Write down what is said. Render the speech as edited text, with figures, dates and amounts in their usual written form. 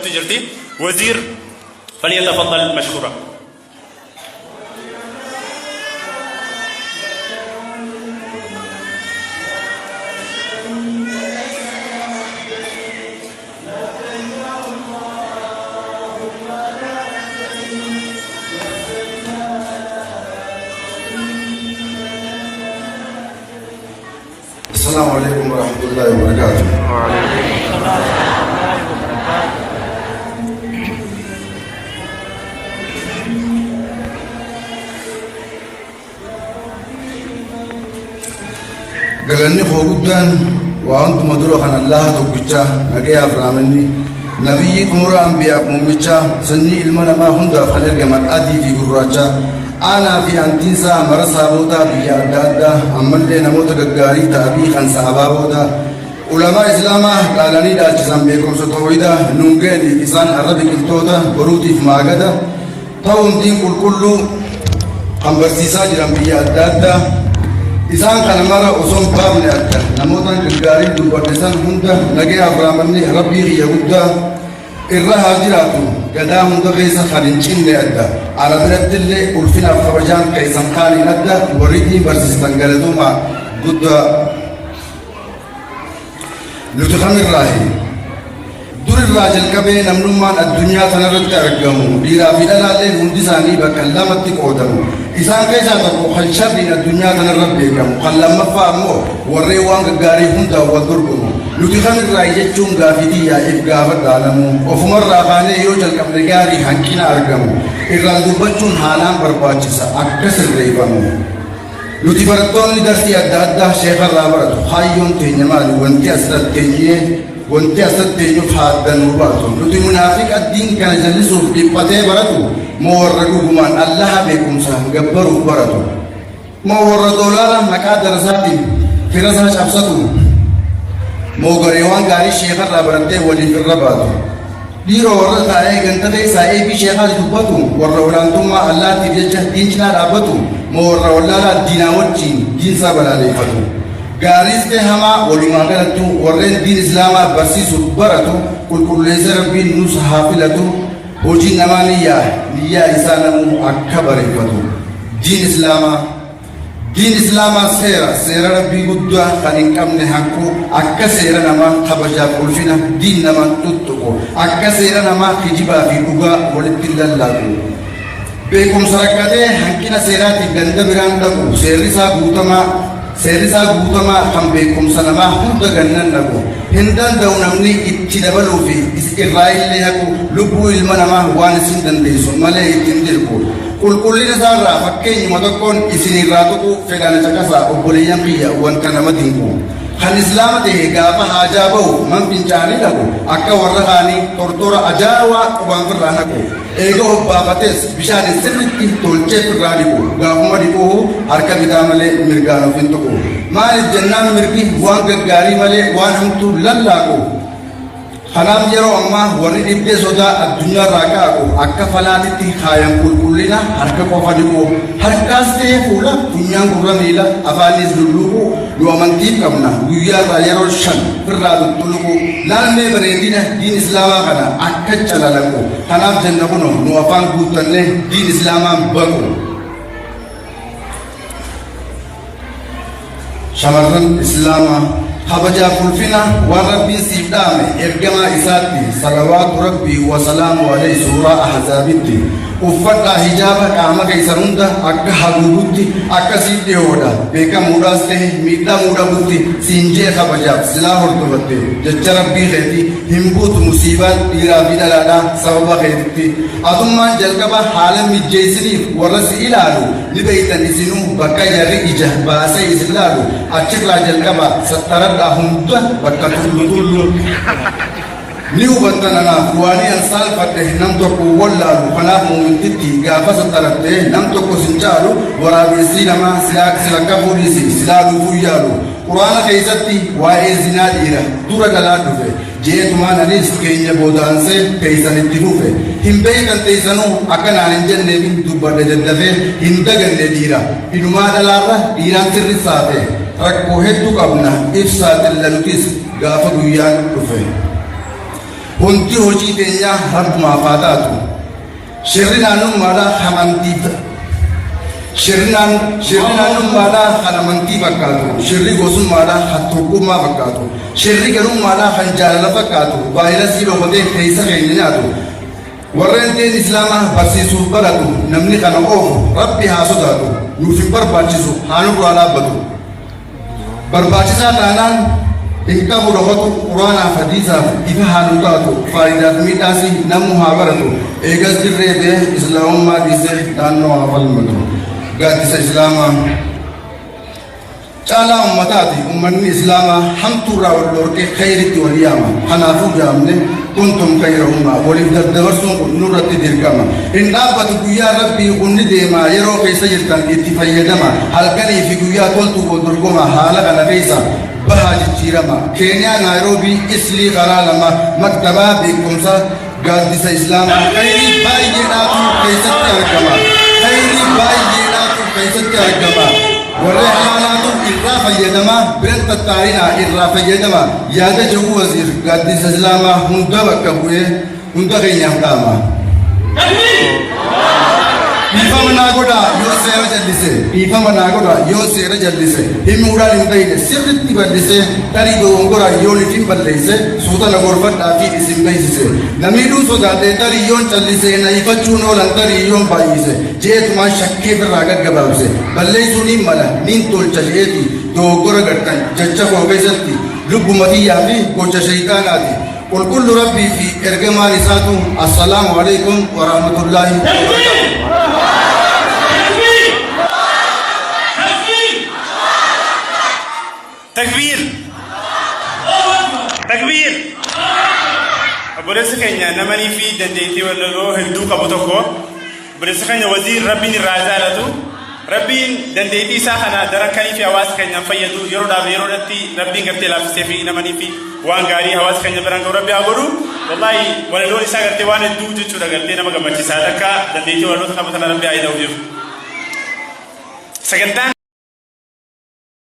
dubbachuu jirti. Waziir falyatafaddal mashkuura. السلام عليكم ورحمة الله وبركاته. Galanni koo guddaan waa hunduma dura kan Allaaha tokkichaa nagayaaf raamanni nabiyyii xumura anbiyaaf muummichaa sanyii ilma namaa hundaaf kan ergaman adii fi gurraachaa aanaa fi aantiinsaa mara saabootaa biyya adda addaa ammallee namoota gaggaarii taabii kan sahabaa booda ulamaa islaamaa dhaalanii dhaalchisan beekumsa toohidaa nuun ga'aniif isaan har'a biqiltoota boruutiif maagada ta'uun diin qulqulluu kan barsiisaa jiran biyya adda addaa isaan kana mara osoo hin baafne adda namootaan gaggaariin dubbadhe san hunda nagayaaf raamanni rabbii kiyya guddaa irra haa jiraatu gadaa hunda keessa kan hin cinne adda ana birattillee ulfinaaf kabajaan keessan kaaniin adda warri diin barsiistan galatoomaa guddaa. Nuti kamirraahi? Dur irraa jalqabee namnummaan addunyaa tanarratti argamu dhiiraa fi dhalaalleen hundi isaanii bakka lamatti qoodamu. Isaan keessaa tokko kan sharriin addunyaa tanarra beekamu, kan lammaffaa ammoo warreen waan gaggaarii hundaan wal dorgomu. Nuti kamirraahi jechuun gaafii tiyyaa if gaafadhaa namuu. Ofumarraa kaanee yoo jalqabne gaarii hanqina argamu irraan dubbachuun haalaan barbaachisa akka sirreeffamu. Nuti barattoonni darsii adda addaa sheekarraa baratu kaayyoon teenya maali wanti asirratti teenyee wanti asirratti teenyuuf haa adda nuu baatu. Nuti munaafiqa diin kana jallisuuf dhiphatee baratu moo warra dhugumaan Allaha beekumsa gabbaruuf baratu moo warra doolaara maqaa darasaatiin firasaa cabsatu moo gareewwan gaarii sheekarraa barattee waliif irra baatu. Dhiiroo warra taa'ee ganda keessaa eebii sheekaati dubbatu, warra olaantummaa Allaattiif jecha diin cinaa dhaabbatu, moo warra wallaalaa diinaa wajjiin diinsaa balaaleeffatu? Gaariis ta'e hamaa walumaa galattuu warreen diin Islaamaa barsiisuuf baratu qulqulleessee Rabbiin nus haa filatu, hojiin namaa niyyaa, niyyaa isaa namuu akka bareeffatu. Diin Islaamaa. Diin Islaamaa seera, seera Rabbii guddaa kan hin qabne hanquu, akka seera namaa kabajaaf ulfina diin namaan tuttuqu, akka seera namaa kijibaa fi dhugaa walitti hin lallaaqu. Beekumsa rakkatee hanqina seeraatiif ganda biraan dhaqu, seerri isaa guutamaa, seerri isaa guutamaa kan beekumsa namaa hunda gannan dhaqu. Hin danda'u namni itti dabaluu fi irraa illee haqu, lubbuu ilma namaa waan isin dandeessu malee itti hin dirqu. Qulqullina isaa irraa fakkeenyuma tokkoon isin irraa tuquu fedha na caqasaa obboleeyyan kiyya wanta nama dinqu. Kan Islaama ta'e gaafa haajaa bahu man fincaanii dhaqu akka warra kaanii tortora ajaa'awaa qubaan firraa naqu. Eega hobbaafates bishaanin sirritti tolchee firraa dhiqu. Gaafuma dhiquuhu harka bitaa malee mirgaan of hin tuqu. Maaliif jennaan mirgi waan gaggaarii malee waan hamtuu lallaaqu. Kanaaf yeroo ammaa warri dhibdee sodaa addunyaarraa qaaqu akka falaatitti kaayan qulqullina harka qofa dhiquu. Harkaas ta'ee fuula, funyaan gurra miila, afaaniis lulluuquu nu amantiif qabna guyyaarraa yeroo 5 firraa tuttunuquu. Laalmee bareedina diin islaamaa kana akka calalaqu. Kanaaf jenna kunoo nu afaan guuttannee diin islaamaan baqu. Shamarran Islaamaa kabajaaf ulfina waan Rabbiin siif dhaame ergamaa isaatti salawaatu Rabbii wa salaamu alayhi suuraa Ahzaabitti uffadhaa hijaaba qaama keessan hunda akka haguugutti akka siif dhiyoodha beekamuudhaas ta'e miidhamuu dhabutti siin jee kabajaaf silaa hordofatte jecha Rabbii keetii hin buutu musiibaan dhiiraa fi dhalaadhaa sababa keetitti atummaan jalqaba haala mijjeessiniif warra si ilaalu Ni beeytan isinuu bakka jarri ija baasee isin laalu achirraa jalqabaa sattaradhaa hunda bakka tullu tullu ni hubattan anaaf waanii an saalfadhe nam tokko hin wallaalu kanaaf muumintittii gaafa sattaratte nam tokko sin caalu waraabeessii namaa silaa si lakkafuu dhiisi si laaluufuu yaalu quraana keessatti waa'ee zinaa dhiira dura dhalaa dhufe Je'eetumaan anis keenya booda ansee teeysan itti fufe. Hin beeytan teeysanuu akka naan hin jenneefin dubbadhe daddafee hin daganne dhiira. Inumaa dhalaarra dhiiraan sirri saafe. Rakkoo heddu qabna if saaxilla nutis gaafa guyyaan dhufe. Hundi hojii teenyaa Rabbumaaf haa taatu. Shirri naannummaadhaa kan amantii Shirri naannummaadhaa kan amantii fakkaatu, shirri gosummaadhaa kan tokkummaa fakkaatu, shirri garummaadhaa kan jaalala fakkaatu, vaayirasii dhokatee keessa keenya nyaatu. Warreen diin Islaamaa barsiisuuf baratu, namni kana oofu Rabbi haa sodaatu, nuuf hin barbaachisu haa nurraa dhaabbatu. Barbaachisaa taanaan hin qabu dhokatu, Quraanaaf hadiisaaf ifa haa nu taatu, faayidaaf miidhaasi namuu haa baratu, eegas dirree ba'ee Islaamummaa dhiisee naannoo haa falmatu. Gaaddisa Islaamaa. Caalaa ummataati ummanni Islaamaa hamtuurraa wal dhorkee khayritti wal yaama. Kanaafuu jaamne kuntum khayra ummaa waliif daddabarsuun kun nurratti dirqama. Hin dhaabbatu guyyaan Rabbii kun ni deema yeroo keessa jirtan itti fayyadama. Halkanii fi guyyaa toltuu wal dorgoma haala kana keessa bahaa jijjiirama. Keeniyaa Naayiroobii Islii karaa lama maktabaa beekumsa gaaddisa Islaamaa khayrii baay'eedhaatu keessatti argama. Khayrii baay'eedhaatu keessatti argama. Warri halaalaatu irraa fayyadama biran tattaa'inaa irraa fayyadama yaada jedhu Waziir gaaddisa Islaamaa hunda bakka bu'ee hunda keenyaaf dhaama. Dhiifama naa godhaa yoo seera jallise, dhiifama naa godhaa yoo seera jallise, himuudhaan hin beekne sirritti bal'ise, tarii dogongoraa yoon ifin balleesse, suuta na gorfadhaa fi isin beeksise. Na miidhuun sodaadhe tarii yoon callise, na ifachuun oolan tarii yoon baay'ise, jeetumaan shakkee irraa gaggabaabse, balleessuu niin mala, niin tolcha je'eeti, dogoggora gartan jecha koo keessatti, lubbuma tiyyaa fi gocha shayxaanaati. Qulqullu Rabbii fi ergamaan isaatu assalaamu alaikum wa rahmatullaahi wa barakaatuh. Takbiir! Takbiir! Obboleessi keenya namanii fi dandeettii walaloo hedduu qabu tokko, obboleessi keenya Waziir, Rabbiin irraa jaalatu. Rabbiin dandeettii isaa kana daran kanii fi hawaasa keenyaan fayyadu yeroodhaaf yeroodhatti Rabbiin gartee laaffisee fi namanii fi waan gaarii hawaasa keenya biraan ga'u Rabbi haa godhu. Wallaahi walaloon isaa gartee waan hedduu jechuudha, gartee nama gammachiisaa takka dandeettii walaloota qabu tana Rabbi haa jedhu. Sagantaan